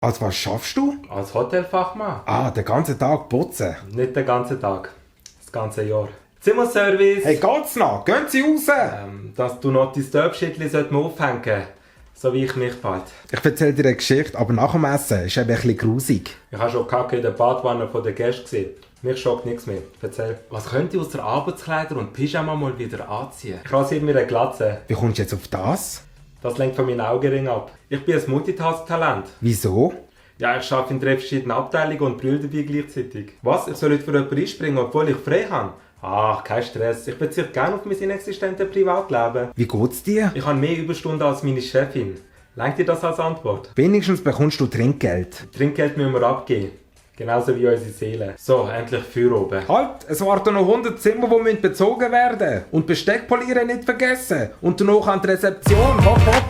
Also was schaffst du? Als Hotelfachmann? Ah, den ganzen Tag putzen. Nicht den ganzen Tag. Das ganze Jahr. Zimmerservice! Hey, geht's noch? Gehen Sie raus! Dass du noch dein Stöpschädchen aufhängen solltest. So wie ich mich bald. Ich erzähle dir eine Geschichte, aber nach dem Essen ist eben ein bisschen grusig. Ich habe schon Kacke in der Badwanne von den Gästen gesehen. Mich schockt nichts mehr. Erzähl. Was könnte ich aus der Arbeitskleider und Pyjama mal wieder anziehen? Ich rasiere mir eine Glatze. Wie kommst du jetzt auf das? Das lenkt von meinen Augenringen ab. Ich bin ein Multitask-Talent. Wieso? Ja, ich arbeite in 3 verschiedenen Abteilungen und brülle dabei gleichzeitig. Was? Ich soll heute für jemanden einspringen, obwohl ich frei habe? Ach, kein Stress. Ich beziehe gerne auf mein inexistentes Privatleben. Wie geht's dir? Ich habe mehr Überstunden als meine Chefin. Lenkt dir das als Antwort? Wenigstens bekommst du Trinkgeld. Trinkgeld müssen wir abgeben. Genauso wie unsere Seele. So, endlich Feuer oben. Halt, es warten noch 100 Zimmer, die bezogen werden müssen. Und Besteck polieren nicht vergessen. Und danach an die Rezeption. Hopp, hopp.